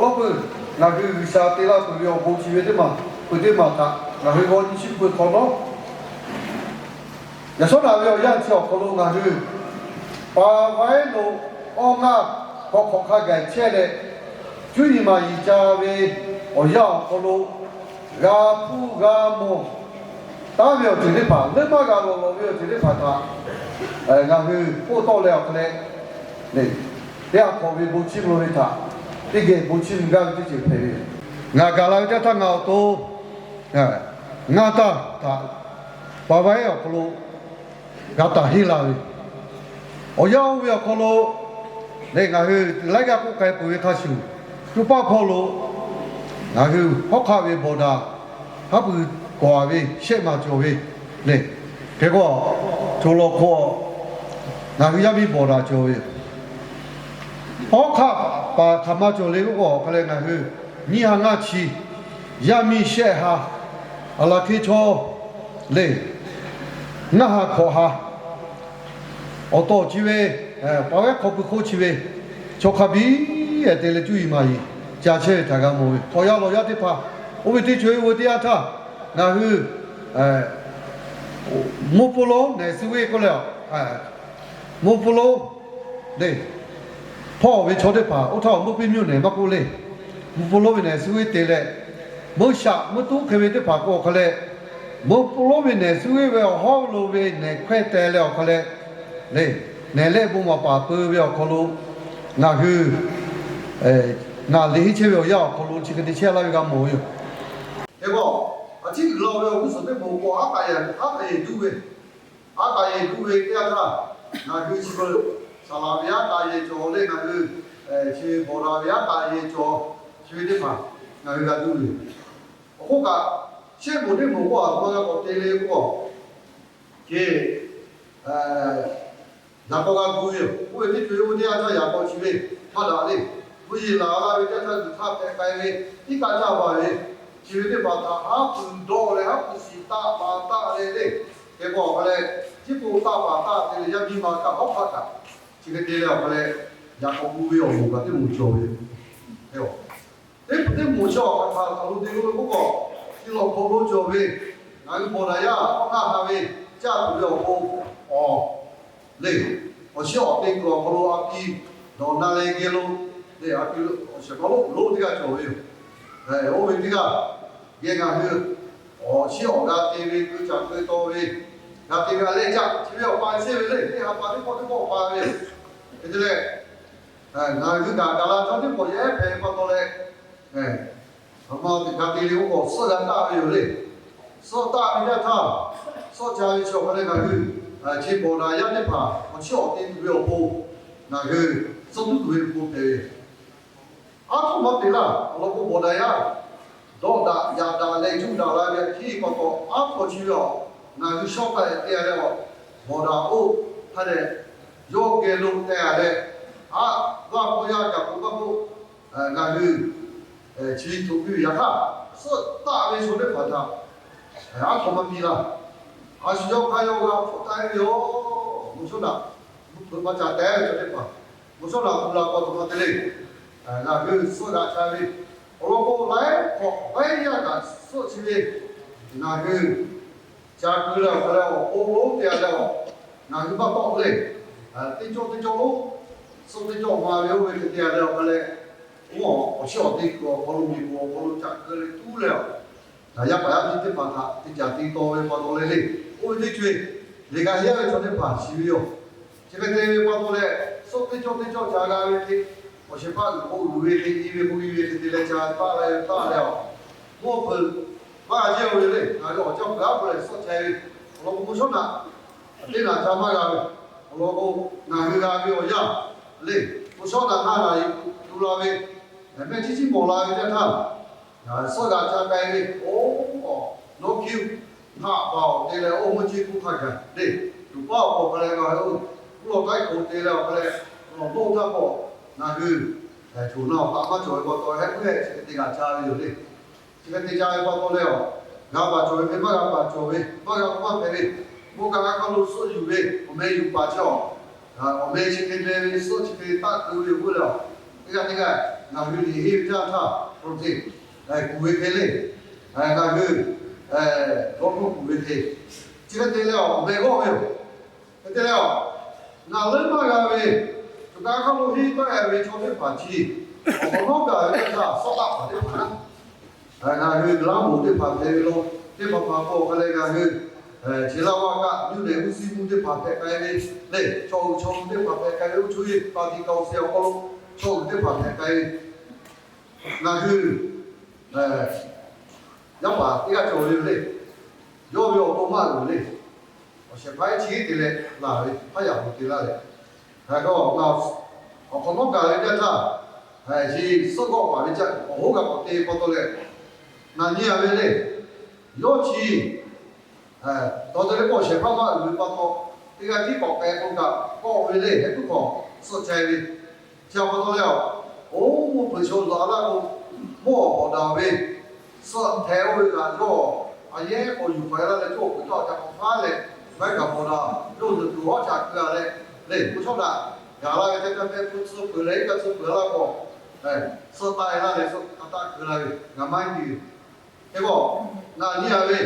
Nawˉ peuˬ, ngaˬ hui G'uiˬsha te laˇ peuˬ ve awˬ bon chi ve teˇ maˬ, peuˬ teˇ maˬ htaꞈ ngaˬ hui g'aw nyi chiˇ mvuh hk'awꞈ nawˉ, yaꞈ shawˉ naꞈ ve awˬ yanˇ chi awˬ hk'aw lo ngaˬ hui pa vaiˉ lo awˇ ngaˇ hk'aw hk'awꞈ hk'a gaˬ chehˇ leh, cuˇ yiˍ maˍ yiˍ ca ve awˬ yanˇ awˬ hk'aw lo g'a hpuˇ g'a mawˬ taˉ ve awˬ ceuˬ teˇ hpaˍ, leuˉ maˇ g'a lawˬ lawˬ ve awˬ ceuˬ teˇ hpaˍ htaꞈ ngaˬ hui k'oˆ tawˆ leh awˬ hk'aw leh, teˇ g'aˇ hk'awꞈ ve bon chiˇ mvuh ve htaꞈ teˇ geh bon chiˇ mvuh gaˇ ve teˇ ceuˬ hpehꞈ ve yoˬ. Ngaˬ gaˬ la ve teˇ htaˇ ngaˬ awˬ to ngaˇ taˇ htaꞈ pa vaiˉ awˬ hk'aw lo g'a taˍ henˇ la ve awˬ yanˇ oˇ ve awˬ hk'aw lo lehˬ, ngaˬ hui laiˉ g'aˇ k'oˆ k'ai peuˬ ve hk'a shuˍ, coˇ paˆ hpawˇ lo ngaˬ hui hawˉ hk'aˆ ve bawˬ daꞈ haˉ pui kawˍ ve shehˆ maˬ cawˬ ve lehˬ, hk'e k'o, co law hk'aw ngaˬ hui yaˇ miˇ bawˬ daꞈ cawˬ ve yoˬ. Hawˉ hk'aˆ paˍ hk'aˬ ma cawˬ le k'oˆ k'o, hk'a leh ngaˬ hui nyiˇ ha ngaˇ chi, yaˇ miˇ shehˆ ha, aˬ laˬ hk'e chaw lehˬ, ngaˇ ha hkawꞈ ha, awˬ tawˍ chi ve pa vaiˉ hk'aw pui hk'oˆ chi ve chaw hk'a biˇ te leh cuˇ yiˍ maˍ yiˍ ca chehˇ ve htaꞈ g'a mawˬ ve hk'awꞈ yaˇ lawˬ yaˇ teˇ hpaˍ, oˇ ve teˇ co e oˇ ve teˇ yanˇ htaˇ ngaˬ hui Mvuhˇ puˇ lonˉ nehˬ suh ve k'oˆ leh, mvuhˇ puˇ lonˉ lehˬ, hpawˇ ve chaw teˇ hpaˍ oˇ htaˇ awˬ mvuhˇ piˇ mvuhˇ nehˬ maˇ k'oˆ le. Mvuhˇ puˇ lonˉ ve nehˬ suh ve te leh, mvuhˇ shaꞈ mvuhˇ tuˉ hk'e ve teˇ hpaˍ k'o awˬ hk'a leh, mvuhˇ puˇ lonˉ ve nehˬ suh ve awˬ hawˉ lo ve nehˬ hkawehˇ teh leh awˬ hk'a leh, nehˬ lehˆ bon maˍ paˍ peu ve awˬ hk'aw lo ngaˬ hui ngaˬ liꞈ henˇ chehˇ ve awˬ yanˇ awˬ hk'aw lo chi hk'e te chehˇ laˇ ve g'a mawˬ ve yoˬ. Hk'e k'o, a ciˉ uiˍ la ve awˬ g'uˇ suhˍ teˇ moˍ k'o, aˉ k'aˍ yehˬ, aˉ k'aˍ yehˬ duˇ ve, aˉ k'aˍ yehˬ duˇ ve teˇ yanˇ htaˇ, ngaˬ hui chi beuꞈ saˍ laˍ ve aˉ k'aˍ yehˬ cawˬ leh ngaˬ hui chi bawˬ daꞈ ve aˉ k'aˍ yehˬ cawˬ chi ve teˇ hpaˍ ngaˬ hui g'a duˇ ve yoˬ. Awˬ hk'oˆ kaꞈ, shehˆ moˍ teˇ moˍ k'o, a htoꞈ ma g'a k'awꞈ te le k'o, ke yaꞈ k'aw g'a gu ve yoˬ. Oˇ ve teˇ co e oˇ ve teˇ yanˇ htaˇ yaꞈ k'aw chi ve hpaˇ daꞈ le. Mvuhˇ yeˬ laˬ la ve teˇ htaˇ guiˬ hk'aˇ hpehꞈ k'ai ve, iˉ kaˆ caˇ baˬ ve, chi ve teˇ hpaˍ htaꞈ haˉ pui dawˆ leh haˉ pui shiˍ taˆ paˍ taˆ leh le. Hk'e k'o awˬ hk'a leh, tiˉ k'o taˆ paˍ taˆ te leh yaˇ miˇ ma kaꞈ hawˉ hpaˆ kaꞈ chi hk'e te leh awˬ hk'a leh, yaꞈ k'aw gu ve awˬ moˍ kaꞈ teˇ moˍ cawˬ ve yoˬ. Teˇ pui teˇ moˍ chi awˬ hk'aˬ hk'aˬ lo te lo ve k'oˆ k'o, chi lawˬ hk'aw lo cawˬ ve ngaˬ hui bawˬ daꞈ yaˇ awˬ hk'aˇ ha ve caˇ tuˬ ve awˬ pon awˬ le, awˬ shiˉ awˬ te kuiˬ awˬ hk'aw lo a pi dawˬ na leh geh lo le, a pi awˬ shehˍ hpaˇ lonˉ lonˉ teˇ g'aˇ cawˬ ve yoˬ. Oˇ ve teˇ g'aˇ geh ngaˬ hui awˬ shiˉ awˬ g'a te ve keu caꞈ keu taw ve, g'a te g'a leh caˇ chi ve awˬ pa chehˇ ve le, teˇ ha pa teˇ pawˆ teˇ pawˆ pa ve yoˬ. Hk'e te leh, ngaˬ hui kaꞈ gaˬ la htaˇ teˇ pawˆ yaˇ ehˉ hpehꞈ ve pa taw leh, a ma teꞈ g'a te le k'oˆ k'o, suhˆ g'a taˆ ve yoˬ le. Suhˆ taˆ ve yaˇ htaˇ, suhˆ ca ve chi awˬ hk'a leh ngaˬ hui chi bawˬ daꞈ yaˇ teˇ hpaˍ awˬ chiˉ awˬ te tuˬ ve awˬ pon, ngaˬ hui suhˆ tuˉ tuˬ ve awˬ pon hpehꞈ ve yoˬ. Aˉ htoꞈ ma te laˇ awˬ lawn k'o, bawˬ daꞈ yaˇ dawˆ daꞈ yaꞈ daꞈ leh juˆ daꞈ la ve htaˇ pa taw, aˉ htoꞈ chi ve awˬ, ngaˬ hui shawˉ k'ai te a leh awˬ, bawˬ daꞈ oˇ hk'a dehꞈ yawˇ geh lo te a leh, aˉ, g'aˇ hk'aw yaˇ kaꞈ k'oˆ maˇ k'oˆ, ngaˬ hui chi htoꞈ piˇ ve yaꞈ hk'aˇ, suhˆ taˆ ve chaw teˇ hpaˍ htaꞈ aˉ htoꞈ ma piˇ laˇ. A shu yawˇ hk'aˇ yawˇ g'a hpfuhˆ taˆ ve yoˬ. Mvuhˇ shawˉ naꞈ mvuhˇ hpeuꞈ maˇ ca teh ve chaw teˇ hpaˍ, mvuhˇ shawˉ naꞈ hpu la k'aw htoꞈ ma te le. Ngaˬ hui suhˆ g'a ca ve awˬ lawn k'o, laiˉ hk'awꞈ laiˉ yaˇ kaꞈ suhˆ chi ve ngaˬ hui ca keu leh awˬ hk'a leh awˬ k'o lonˉ te a leh awˬ, ngaˬ hui maˇ tawˆ le. Teˇ cawˇ teˇ cawˇ lonˉ, suhˆ teˇ cawˇ ma ve oˇ ve hk'e te a leh awˬ hk'a leh, oˇ awˬ chiˉ awˬ te kuiˬ awˬ hk'aw lo miˬ guiˬ awˬ hk'aw lo caꞈ keu leh tuˉ leh awˬ, yaˇ paˍ yaˇ miˇ teˇ hpaˍ htaꞈ te caˍ te taw ve pa taw leh le, oˇ ve teˇ co e lehˬ g'a heˆ a ve chaw teˇ hpaˍ shiˍ ve yoˬ. Chi hk'e te ve pa taw leh, suhˆ teˇ cawˇ teˇ cawˇ ca g'a ve hk'e, awˬ shehˍ hpaˇ uiˍ k'o uiˍ ve hk'e, i ve k'o i ve hk'e te leh ca taˆ leh taˆ leh awˬ, mvuhˇ hpeuꞈ maˇ g'a jehˇ ve le. Ngaˬ hui awˬ caˇ peuˬ aˉ peuˬ lehˬ suhˆ ca ve, awˬ lawn k'o mvuhˇ shawˉ naꞈ teˇ naꞈ ca maˇ g'a ve, awˬ lawn k'o ngaˬ hui g'a ve awˬ yanˇ le, mvuhˇ shawˉ naꞈ ngaˇ naꞈ tu la ve, mehˆ ciˉ ciˉ mawˬ la ve teˇ htaˇ, suhˆ g'a ca k'ai ve, oˇ, nawˉ hkiˇ htaꞈ baˬ awˬ te leh oˇ mvuhˇ ciˇ kuˇ hk'a gaˬ le, tuˍ paˉ awˬ hk'aw hk'a leh ngaˬ hui uˉ lawˬ taiˉ hk'oꞈ te leh awˬ hk'a leh, awˬ mawˇ htaˇ k'awꞈ ngaˬ hui choˬ na awˬ htaꞈ maˇ cawˬ ve pa taw, hehˆ puiˉ hehˆ chi hk'e te g'a ca ve yoˬ le. Chi hk'e te ca ve pa taw leh awˬ, g'a baˬ cawˬ ve hk'e maˇ g'a baˬ cawˬ ve, maˇ g'a k'o maˇ hpehꞈ ve, bon kaꞈ g'a hk'a lo suhˆ yuˬ ve awˬ meh yuˬ paˍ chi awˬ, awˬ meh chi hk'e meh ve suhˆ chi hk'e taˆ keu ve yoˬ k'oˆ leh awˬ, teˇ g'aˇ teˇ g'aˇ Ngaˬ hui liꞈ henˇ ve teˇ yanˇ htaˇ, awˬ te kuˬ ve hk'e le, ngaˬ hui dawˇ hkawˇ kuˬ ve hk'e, chi hk'e te leh awˬ meh g'awˇ ve yoˬ. Hk'e te leh, ngaˬ leuˉ maˇ g'a ve, choˬ kaˬ hk'aˇ lo henˇ taˆ e ve chaw teˇ hpaˍ chi, awˬ hk'awꞈ nawˉ gaˬ ve teˇ htaˇ, sawˉ taˆ hpaˍ teˇ hpaˍ naˉ, ngaˬ hui g'aˇ moˍ teˇ hpaˍ hpehꞈ ve law, teˇ hpaˍ hpaˍ k'o hk'a leh ngaˬ hui chi laˇ vaˇ kaꞈ nuˇ nehˬ g'uˇ suhˉ mvuhˇ teˇ hpaˍ hpehꞈ k'ai ve le, chaw uiˍ chaw mvuh teˇ hpaˍ hpehꞈ k'ai ve, oˇ chaw yeˇ pa ti ka awˬ suh awˬ hk'aw lo chaw uiˍ teˇ hpaˍ hpehꞈ k'ai ve, ngaˬ hui yaˇ paˍ teˇ g'aˇ cawˬ ve yoˬ le. Yawˇ ve awˬ to maˇ uiˍ le. Awˬ shehˍ hpaˇ ehˉ chi hk'e te leh laˬ ve hpaˇ yaꞈ k'aw te laˇ leh, ngaˬ awˬ hk'awꞈ nawˉ gaˬ ve teˇ yanˇ htaˇ, chi suhˉ g'awˆ paˍ ve caˇ awˬ hoˉ g'a k'awꞈ te pa taw leh, ngaˬ nyi a ve le. Yawˇ chi dawˬ te leh k'o awˬ shehˍ hpaˇ maˇ uiˍ ve pa taw, teˇ g'aˇ tiˉ k'awꞈ k'ai k'o kaꞈ kawˆ ve le, heh tuˉ k'awꞈ suhˆ ca ve. Chi pa taw leh, oˇ mvuhˇ hpeuꞈ chaw laˬ laˇ k'o, mvuhˇ awˬ bawˬ daꞈ ve suhˆ hteh oˇ ve kaꞈ yawˇ a yehˉ k'awꞈ yuˬ k'ai laˇ leh, yawˇ awˬ peuˬ htaˇ ca k'awꞈ hpaˇ leh, maˇ heˆ kaꞈ bawˬ daꞈ yawˇ zuhꞈ tuˬ hawˉ ca keu a leh, le k'o chaw daꞈ gaˬ laˇ ve teˇ htaˇ, mehˆ hpu tcuh peuˬ leh iˉ kaˆ tcuh peuˬ laˇ k'o, suhˆ taˆ e laˇ leh suhˆ taˆ keu la ve ngaˬ maˇ heˆ piˇ ve. Hk'e k'o, ngaˬ nyi a ve,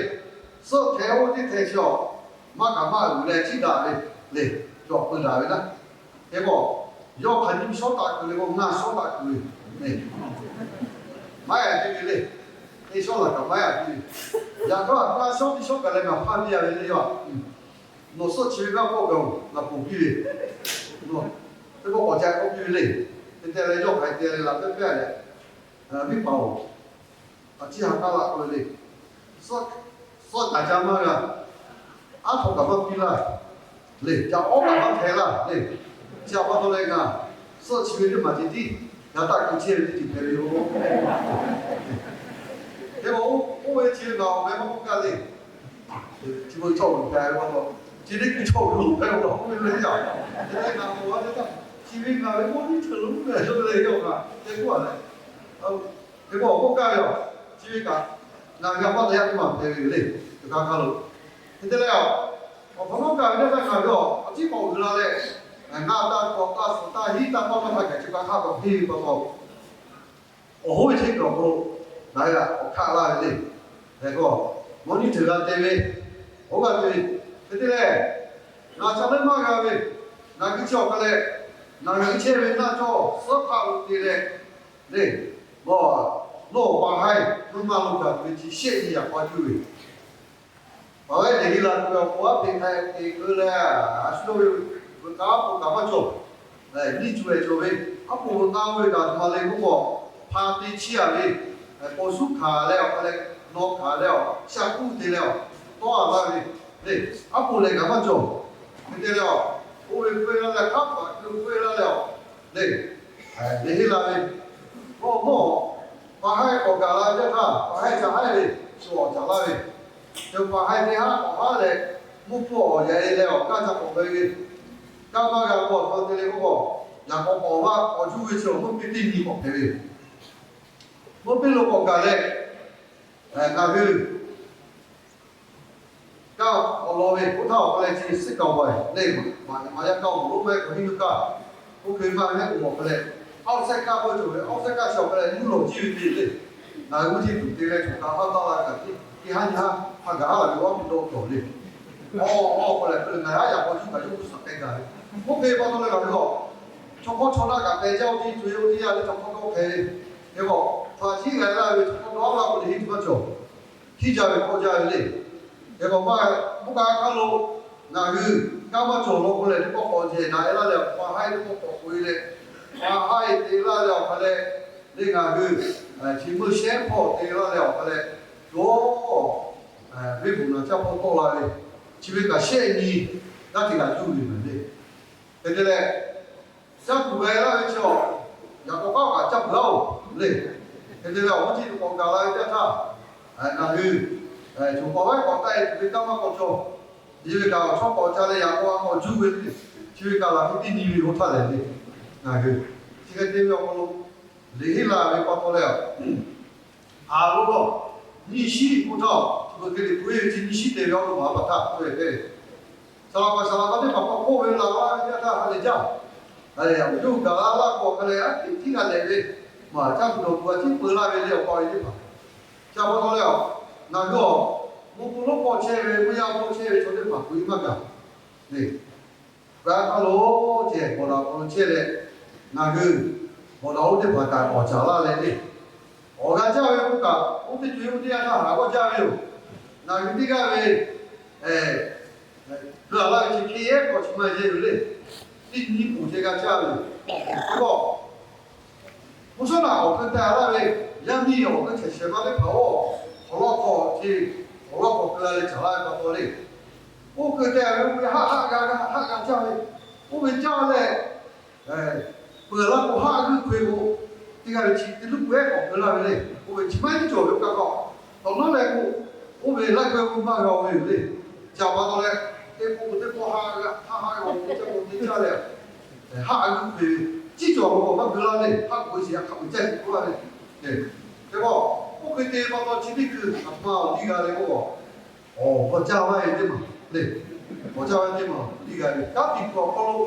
suhˆ hteh oˇ teˇ hteh chi awˬ maˇ kaꞈ maˇ uiˍ leh chiˇ daꞈ ve le, cawˬ peu daꞈ ve naˉ. Hk'e k'o, yawˇ hk'aˬ nyi shawˉ taˆ keu le k'o, ngaˬ shawˉ taˆ keu ve le, maˇ yaꞈ piˇ ve le. Teˇ shawˉ laˬ kaꞈ maˇ yaꞈ piˇ ve. Yaꞈ hk'aˇ, ngaˬ shawˉ teˇ shawˉ kaꞈ leh ngaˬ hpaˇ piˇ a ve le yoˬ. Nawˬ suhˆ chi ve g'aˇ kawˆ gaˬ oˬ, ngaˬ ponˬ piˇ ve. Teˇ pawˆ k'awꞈ ca k'awˆ piˇ ve le. Hk'e te leh yawˇ hk'aˬ hk'e te leh laˬ pehˉ pehˉ leh, viˉ paˍ oˬ, a ciˉ ha k'aˉ laꞈ k'oˆ ve le. Suhˆ kaꞈ ca maˇ g'a, aˉ htaw kaꞈ maˇ piˇ laˇ le, ca awˉ kaꞈ maˇ hpehˇ laˇ le. Chi pa taw leh ngaˬ suhˆ chi ve teˇ maˬ ceh tiˉ g'a taˆ keu chehˇ ve teˇ ceuˬ hpehꞈ ve yoˬ. Hk'e k'o, oˇ ve chi ve ngaˬ awˬ meh maˇ k'oˆ gaˇ le. Chi ve chaw uiˍ hpehꞈ ve pa taw, chi teˇ hkui chaw uiˍ lo hpehꞈ lo k'oˆ ve le yaˇ. Chi ve ngaˬ awˬ g'a teˇ htaˇ, chi ve ngaˬ ve mawˇ nyiˇ ceuˬ lo mvuhˇ ve a shu le yaˇ ngaˬ te k'oˆ a leh, hk'e k'o awˬ k'oˆ gaˇ ve yoˬ. Chi ve kaꞈ ngaˬ g'a maˇ te yaˇ teˇ maˬ hpehꞈ ve yoˬ le. Choˬ kaˬ hk'aˇ lo hk'e te leh, awˬ hk'awꞈ nawˉ gaˬ ve teˇ htaˇ ngaˬ ve awˬ a ciˉ k'awꞈ uiˍ la leh, ngaˬ taˇ k'awꞈ taˇ suhˍ taˇ hiˉ taˇ kawˇ taˇ hk'a gaˬ chi kaꞈ hk'a k'awꞈ piˇ ve pa taw, awˬ hoˉ ve chehˇ kuiˬ awˬ hk'aw lo ngaˬ hui htaꞈ k'awꞈ hkaˆ laˇ ve le. Hk'e k'o, mawˇ nyiˇ ceuˬ g'a te ve, oˇ g'a te ve, hk'e te leh, ngaˬ ca leuˉ maˇ g'a ve, ngaˬ hui chi awˬ hk'a leh, ngaˬ hui chehˇ ve naˇ cawˇ suhˉ hpaˆ lo te leh, le, nawˬ, nawˬ pa haiˇ mvuhˇ maˇ lo gaˬ tuˬ ve chi shehˆ nyi yaꞈ k'aw cuˇ ve, pa haiˇ teꞈ heˆ la tuˬ ve awˬ pon aˉ peꞈ hk'a te keu leh, a shu yawˇ ve veuꞈ k'aˉ aˉ poꞈ kaꞈ maˇ cawˬ. Nyiˇ cuˬ ehˍ cawˬ ve, aˉ poꞈ veuꞈ k'aˉ oˇ ve kaꞈ a htoꞈ ma le k'oˆ k'o, hpa te chiˇ a ve, paw shuˉ hkanˍ leh awˬ hk'a leh, nawˬ hkanˍ leh awˬ shaˉ k'uˉ te leh awˬ tawˇ a laˇ ve, le, aˉ poꞈ lehˬ kaꞈ maˇ cawˬ. Hk'e te leh awˬ, oˇ ve k'oˆ e laˇ leh hk'aˉ paˍ keu k'oˆ e laˇ leh awˬ, le, le heˆ la ve, k'o nawˬ, pa haiˇ k'awꞈ gaˬ la ve teˇ htaˇ, pa haiˇ ca haiˇ ve, shu awˬ caˍ laˇ ve, cawˬ pa haiˇ teˇ haˉ k'awꞈ haˉ leh, mvuhˇ hpfuhˇ awˬ yaꞈ e leh awˬ kanˇ ca k'awꞈ ve, kanˇ maˇ g'a k'o awˬ hk'aw te le k'oˆ k'o, yaꞈ k'awꞈ k'awꞈ maˇ k'awꞈ juˇ ve chi awˬ mvuhˇ piˇ teˇ nyi k'awꞈ hpehꞈ ve, mvuhˇ piˇ lo k'awꞈ gaˬ leh, ngaˬ hui kaˇ awˬ lawn ve k'oˆ htaˇ awˬ hk'a leh chi suhˉ kaꞈ awˬ baˬ le, maꞈ yaˇ kaˇ awˬ moˍ lonˉ maˇ heˆ k'o hiˉ nuˇ kaˇ, oˇ hk'e maˇ heˆ k'o awˬ hk'a leh, outside kaˇ k'oˆ cawˬ ve, outside kaˇ chi awˬ hk'a leh nuˇ lawˬ ciˇ ve le. Ngaˬ hui mvuhˇ chi tuˬ te leh choˬ kaꞈ maˇ taˆ la kaꞈ, teˇ haˉ nyi haˉ hk'a gaˬ haˉ la ve awˬ hk'aw lo dawˬ le. Awˬ, awˬ hk'a leh ngaˬ haˉ yaꞈ k'aw cuˇ kaꞈ yawˇ hui suhˍ k'ai gaˬ ve. Oˇ hk'e pa taw leh ngaˬ hui a, chaw hk'awˇ chaw naˆ kaꞈ k'ai jaˇ oˇ teˇ co e oˇ teˇ yanˇ le chaw hk'awˇ dawˇ hk'e ve, hk'e k'o, hpa ciˉ g'a laˇ ve chaw hk'awˇ dawˇ laˇ k'oˆ le hiˉ tuˬ maˇ cawˬ. Hkiˇ jaˇ ve k'awꞈ jaˇ ve le. Hk'e k'o maˇ, mvuhˇ kaˇ hk'aˇ lo ngaˬ hui kanˇ maˇ cawˬ law k'oˆ leh teˇ pawˆ k'awꞈ jehˬ daꞈ e laˇ leh awˬ pa haiˇ teˇ pawˆ k'awꞈ k'oꞈ e leh, pa haiˇ te laˇ leh awˬ hk'a leh, le ngaˬ hui chi meuˇ shehˉ hpawˇ te laˇ leh awˬ hk'a leh, yawˇ venˇ bvuhꞈ naˬ caˇ hpawˇ tawˆ la ve, chi ve kaꞈ shehˆ nyi g'aˇ hteꞈ g'a cuˇ ve mehˍ le. Hk'e te leh, caˇ tuˬ g'a e laˇ ve chi awˬ, yaꞈ k'aw k'aˉ kaꞈ caˇ tuˬ g'a oˬ le. Hk'e te leh awˬ mvuhˇ chi tuˬ k'awꞈ gaˬ la ve teˇ htaˇ, ngaˬ hui choˬ k'awꞈ vaiˉ k'awꞈ taˆ e tuˬ ve kanˇ maˇ k'awꞈ cawˬ. Chi ve kaꞈ awˬ chawˇ k'awꞈ ca leh yaꞈ k'aw a k'awꞈ juˇ ve le. Chi ve kaꞈ laˬ hui teˇ nyi ve oˇ htaˇ lehˬ le, ngaˬ hui chi hk'e te ve awˬ hk'aw lo, liꞈ henˇ la ve pa taw leh, a lo lawˬ, nyiˇ shiˉ k'oˆ htaˇ, veuꞈ hk'e liꞈ hpu e ve chi nyiˇ shiˉ te ve awˬ lo maˍ pa htaˇ k'oˆ ve hk'e, saˍ laꞈ paˍ saˍ laꞈ pa teˇ hpaˍ k'awꞈ k'oˆ ve la laˇ ve teˇ htaˇ ha lehˬ jaˇ. Awˬ yawˇ hui gaˬ la laˇ k'o hk'a leh aˉ teꞈ tiˉ g'a lehꞈ ve, maˬ caˇ tuˬ dawˬ tuˬ a ciˉ peu laˇ ve le awˬ pa ve teˇ hpaˍ. Chi pa taw leh, ngaˬ hui awˬ, mvuhˇ hpfuhˇ lonˉ hpawˇ chehˇ ve, mvuhˇ yaˇ hpawˇ chehˇ ve chaw teˇ hpaˍ k'oꞈ e maˇ gaˬ le. G'a hk'a lo ceh bawˬ daꞈ k'aw lo chehˇ leh, ngaˬ hui bawˬ daꞈ oˇ teˇ hpaˍ kaꞈ awˬ caˍ laˇ leh le, awˬ g'a jaˇ ve k'oˆ kaꞈ, oˇ teˇ co e oˇ teˇ yanˇ htaˇ haꞈ g'awˇ jaˇ ve yoˬ. Ngaˬ hui teˇ g'aˇ ve, e, g'a laˇ ve chi hk'e yehˉ k'awꞈ chi ma yehˬ yoˬ le. Teˇ nyi nyi poˬ ceh g'a caˇ ve yoˬ. K'o, mvuhˇ shawˉ naꞈ awˬ hk'e te laˇ ve, yaˇ miˇ awˬ hk'e chehˇ shehˍ ma teˇ hpaˍ-oˬ, awˬ lawn hk'aw chi, awˬ lawn hk'aw keu la leh caˍ laˇ ve pa taw le. Oˇ hk'e te ve oˇ ve haˆ haˆ g'a haˆ g'a caˇ ve, oˇ ve caˇ leh, peuˬ laˇ k'o haˆ g'uiˇ hk'e k'o, teˇ g'aˇ ve chi teˇ luˇ k'o ehˉ k'awꞈ keu laˇ ve le. Oˇ ve chi maˇ heˆ cawˬ ve oˇ kaꞈ k'awꞈ tawꞈ nawˉ leh k'o, oˇ ve laˇ keu k'o maˇ g'a-o ve yoˬ le. Chi pa taw leh, teˇ pawˆ teˇ pawˆ haˆ haˆ g'a te caˇ k'o te caˇ leh, haˆ g'uiˇ hk'e ve, ciˉ cawˬ lo k'awꞈ maˇ keu laˇ le. Haˆ k'oꞈ e sheˍ a hk'aˬ ve caˇ sheˍ k'oˆ laˇ ve, te k'o, oˇ hk'e te pa taw chi teˇ hkui hk'aˬ ma awˬ tiˇ g'a le k'o, awˬ hk'aw caˇ laˇ ve teˇ maˬ le. Awˬ caˇ laˇ ve teˇ maˬ tiˇ g'a ve kanˉ te kuˬ awˬ hk'aw lo,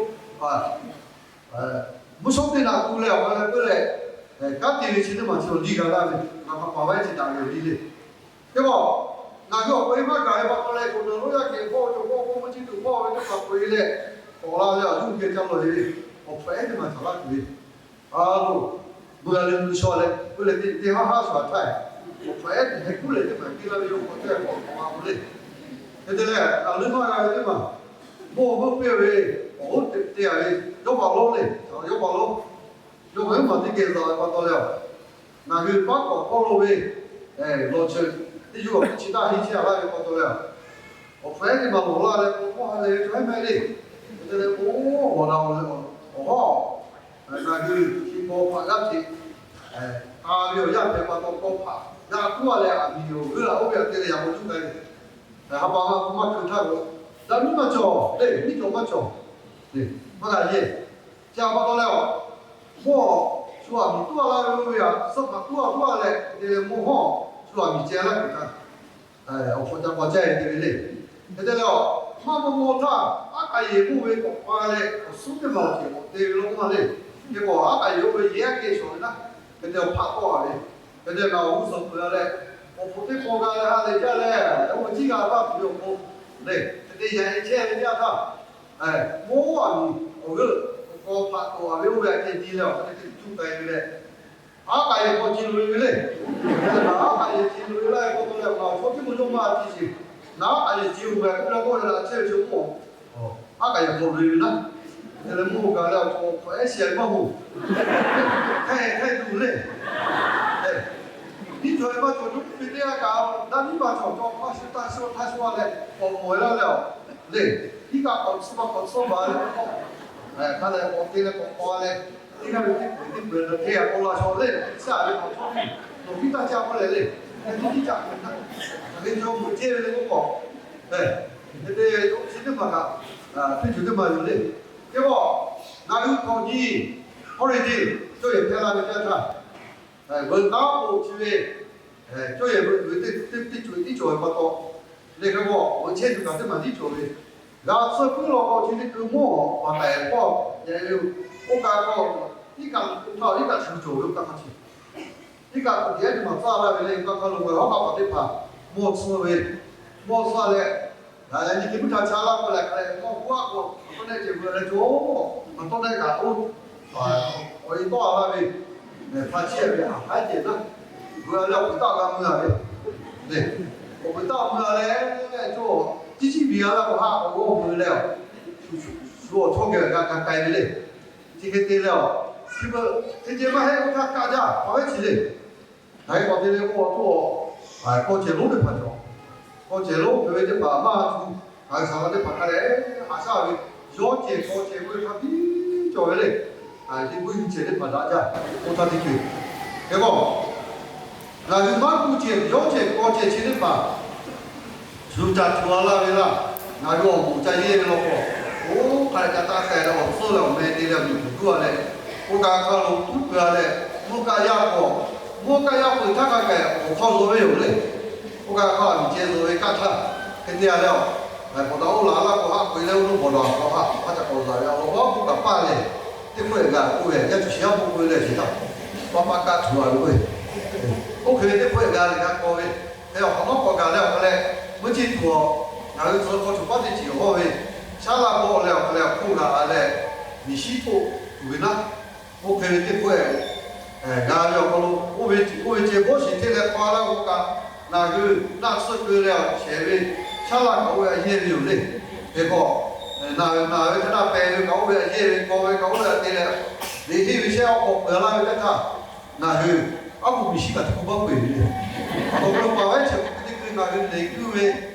mvuhˇ shawˉ teˇ naꞈ tu leh awˬ hk'aw leh peuˬ leh, kanˉ te ve chi teˇ maˬ chi awˬ liˇ g'a laˇ ve, ngaˬ hk'a paˍ vaˇ ehˉ chi daꞈ ve awˬ liˇ le. Teˇ pawˆ, ngaˬ hui awˬ hk'aw e maˇ gaˬ ve pa taw leh, k'oˍ naˬ lonˉ yaˇ kehˬ hpawˇ cawˬ hpawˇ k'oˆ mvuhˇ chi tuˬ hpawˇ ve teˇ hpaˍ k'oꞈ e leh, k'awꞈ la leh awˬ yuˇ geh ca lawˬ e ve, awˬ hpfuhˇ ehˉ teˇ maˬ caˍ laˇ tuˬ ve, a lo, beuꞈ g'a leh nu shaw leh peuˬ leh teˇ haˉ haˉ shuˍ a htaˇ, awˬ hpfuhˇ ehˉ teˇ hk'e kuˉ leh teˇ maˬ piˇ laˇ ve yoˬ k'awꞈ te k'awꞈ k'awꞈ ma k'o le. Hk'e te leh, ngaˬ hui maˇ g'a ve teˇ maˬ, mawˇ meuˇ piˇ ve, awˬ hoˉ te te a ve, yawˇ paˍ lonˉ le, yawˇ paˍ lonˉ, yawˇ hk'aˬ maˬ teˇ geh zaꞈ ve pa taw leh, ngaˬ hui paˉ k'awꞈ hpawˇ lo ve, lawˬ cheuˬ teˇ yawˇ awˬ hk'e chi taˇ henˇ chehˇ a laˇ ve pa taw leh, awˬ hpfuhˇ ehˉ teˇ maˬ lawˬ laˇ leh k'o, mawˇ ha lehˬ ve chaw heˉ mehˆ le. Hk'e te leh k'o, awˬ na awˬ hawˉ, ngaˬ hui chi paw hpaꞈ g'aˇ hteꞈ k'a ve awˬ yaˇ hpehꞈ pa taw, paw hpaꞈ g'a tuˉ a leh aˬ miˍ awˬ g'euˆ a oˇ ve aꞈ te leh yaꞈ k'aw juˇ k'ai ve, ha pa ha k'o maˇ hkui htaˇ lo, daꞈ miˉ maˇ cawˬ le, miˉ cawˬ maˇ cawˬ, maˇ g'a yehˇ. Chi pa taw leh, mawˇ shu aˬ miˍ tuˉ a laˇ ve oˇ ve aꞈ suhˉ hpaꞈ tuˉ a tuˉ a leh te leh mawˇ hawˉ shu aˬ miˍ ceh laˇ kuiˬ htaˇ, awˬ hpfuhˇ ca k'awꞈ caˇ e te ve le. Hk'e te leh, maˇ maw maw htaˇ aˉ k'aˍ yehˬ mawˇ ve k'awꞈ pa leh awˬ suhˉ teˇ maˬ awˬ ceuˬ k'awꞈ te ve lo maˇ le. Hk'e k'o aˉ k'aˍ yehˬ oˇ ve yehˇ aˉ kehˬ shawˍ ve naˉ, hk'e te awˬ hpaˆ tawˆ a ve, hk'e te naˬ awˬ g'uˇ suhˍ peuˬ a leh, awˬ hpfuhˇ teˇ hpaw g'a leh ha lehˬ jaˇ leh, oˇ ve ciˉ g'a taˇ tuˬ ve awˬ pon le. Hk'e te yaꞈ e chehˇ ve jaˇ htaˇ, mawˇ aˬ miˍ awˬ g'euˆ awˬ hpaꞈ tawˆ a ve oˇ ve aꞈ kehˬ nyi leh awˬ hk'e te tuˉ k'ai ve leh, aˉ k'aˍ yehˬ k'awꞈ ce loꞈ e ve le. Aˉ k'aˍ yehˬ ce loꞈ e laˇ ve pa taw leh, awˬ na awˬ hpfuhˇ teˇ maˬ yawˇ maˇ te sheˍ. Naˬ aˉ k'aˍ yehˬ ce loꞈ e k'oˆ leh k'oˆ ve la chehˇ ve chi k'o, aˉ k'aˍ yehˬ k'awꞈ loꞈ e ve naˉ, te leh mawˇ gaˬ leh awˬ hk'aw ehˉ shiˍ a ve maˇ moˬ. Hk'e hk'e tuˬ le. Nyiˇ cawˬ e maˇ cawˬ cawˬ k'oˆ ve teˇ g'aˇ kaꞈ, daꞈ nyiˇ maˬ cawˬ cawˬ hk'a shuˍ taˇ shuˍ taˇ shuˍ a leh k'awꞈ mawˬ e laˇ leh, le, iˉ kaˆ k'awꞈ tsuhˇ maˇ k'awꞈ tsuhˇ baˬ leh k'awꞈ, hk'a leh k'awꞈ te leh k'awꞈ k'awꞈ leh, teˇ g'aˇ ve teˇ peuˬ teˇ peuˬ leh hteˇ a k'aw la shaw le, shaˆ ve k'awꞈ chaw piˇ, nawˬ piˇ taˇ caˇ k'oˆ leh le, hk'e tiˉ tiˉ caˇ k'oˆ na, hk'e cawˬ meuꞈ chehˇ ve le k'oˆ k'o, hk'e te chi teˇ maˬ kaꞈ, hpiˇ tuˬ teˇ maˬ yoˬ le. Teˇ pawˆ, ngaˬ hui hk'awꞈ nyi hawˉ le te cawˇ yehˬ hpehˇ laˇ ve teˇ yanˇ htaˇ, veuꞈ taˉ k'o chi ve cawˇ yehˬ veuꞈ tuˬ ve teˇ cawˬ tiˉ cawˬ ve pa taw, leh hk'e k'o veuꞈ chehˇ tuˬ kaꞈ teˇ maˬ tiˉ cawˬ ve, g'a tsuhˇ puiˉ law k'o chi teˇ hkui mawˇ paˍ taiˍ hpawˇ yaꞈ ve, oˇ kaꞈ k'o, iˉ kaˆ htaˇ iˉ kaˆ shuˍ cawˬ ve oˇ kaˆ hk'a chi, iˉ kaˆ k'o teˇ g'aˇ teˇ maˬ tcuhˉ laˇ ve le, iˉ kaˆ hk'a lo ngaˬ hui haˉ paˍ teˇ hpaˍ mawˇ tsuhˇ ve, mawˇ tsuhˇ leh, nyi te puiˉ htaꞈ cha laˇ k'oˆ leh hk'a leh mawˇ huˉ aˉ k'o, maˬ tawˇ nehˆ ceh veu leh cawˬ, maˬ tawˇ nehˆ kaꞈ oˇ, awˬ e tawˆ a laˇ ve, hpa chiˇ a ve haˉ ceh naˉ, veu a leh awˬ peuˬ taˆ g'a mui a ve, le, awˬ peuˬ taˆ mui a leh, cawˇ, ciˉ ciˉ miˬ a laˇ k'o haˉ k'awꞈ g'awˇ veu leh, shu awˬ chawˇ geh g'a ka k'ai ve le. Chi hk'e te leh, chi beuꞈ hk'e ceh maˇ heˆ k'oˆ htaˇ kaˆ jaˇ pa vehˉ chi le. Hk'aˬ hk'e k'awꞈ te leh k'o, awˬ to, k'aw cehˬ lonˉ teˇ hpaˍ cawˬ, k'aw cehˬ lonˉ hk'e ve teˇ hpaˍ maˇ tuˬ, G'uiˬsha teˇ hpaˍ hk'a leh haꞈ shaˉ ve, yawˇ cehˬ k'aw cehˬ ve hk'a biˇ cawˬ ve le. Chi beuꞈ nyi cehˬ teˇ hpaˍ daꞈ jaˇ k'oˆ htaˇ teˇ ceuˬ. Hk'e k'o, ngaˬ hui maˇ kuˇ cehˬ yawˇ cehˬ k'aw cehˬ chi teˇ hpaˍ shu ca tuˬ a laˇ ve laˇ. Ngaˬ hui awˬ moˍ ca yehˇ ve law k'o, oˇ hk'a leh ca taˇ k'ai leh awˬ tcuhˇ leh awˬ meh te leh miˬ guiˬ tuˉ a leh, oˇ kaꞈ hk'a lo tuˉ peuˬ a leh, mvuhˇ kaˆ yaˇ k'awꞈ, mvuhˇ kaˆ yaˇ peuˬ htaˇ hk'a k'ai awˬ hk'aw lo ve yoˬ le. Oˇ kaꞈ hk'a miˬ ceh lo ve kaˆ htaˇ, hk'e te a leh, bawˬ daꞈ oˇ la laˇ k'o haˆ k'oꞈ e leh oˇ lo bawˬ daꞈ k'awꞈ haˆ hk'a ca k'awꞈ zaꞈ ve a law k'o, oˇ kaꞈ paˇ lehˬ, teˇ hkawˇ e g'a k'oˆ ve yaˇ cuˬ shi haˉ k'oˆ k'oˆ ve leh ce taˇ Paˇ paˇ kaˆ tuˬ a loˬ ve, oˇ hk'e ve teˇ hpawehˇ g'a leh g'a k'aw ve, hk'e awˬ hk'awꞈ nawˉ k'awꞈ gaˬ leh awˬ hk'a leh, meuˇ chi tuˬ awˬ, ngaˬ hui tcuh hk'aw cawˬ paˉ teˇ ceuˬ hawˇ ve, shaˉ laˇ bawˆ leh awˬ hk'a leh awˬ hk'oˆ g'a a leh, miˬ shiˉ htoˆ tuˬ ve naˉ, oˇ hk'e ve teˇ hpawehˇ g'a ve awˬ hk'aw lo, oˇ ve oˇ ve ceh bawˇ shiˍ hteˇ leh k'aw laˇ k'o kaꞈ, ngaˬ hui naˆ tsuhˇ keu leh awˬ shehˍ ve shaˉ laˇ kaꞈ oˇ ve a yehˇ ve yoˬ le. Hk'e k'o, naˬ ve naˬ ve htaˇ naˆ pehˍ ve kaꞈ oˇ ve a yehˇ ve, k'aw ve kaꞈ oˇ ve a te leh, liꞈ henˇ ve shehˆ awˬ k'awꞈ peuˬ laˇ ve teˇ htaˇ, ngaˬ hui aˉ poꞈ miˬ shiˉ kaꞈ tuˬ k'oˆ maˇ peuˬ ve le. Awˬ hk'aw lo paˍ vaiˉ chi hk'e te keu ngaˬ hui leˬ kuiˇ ve,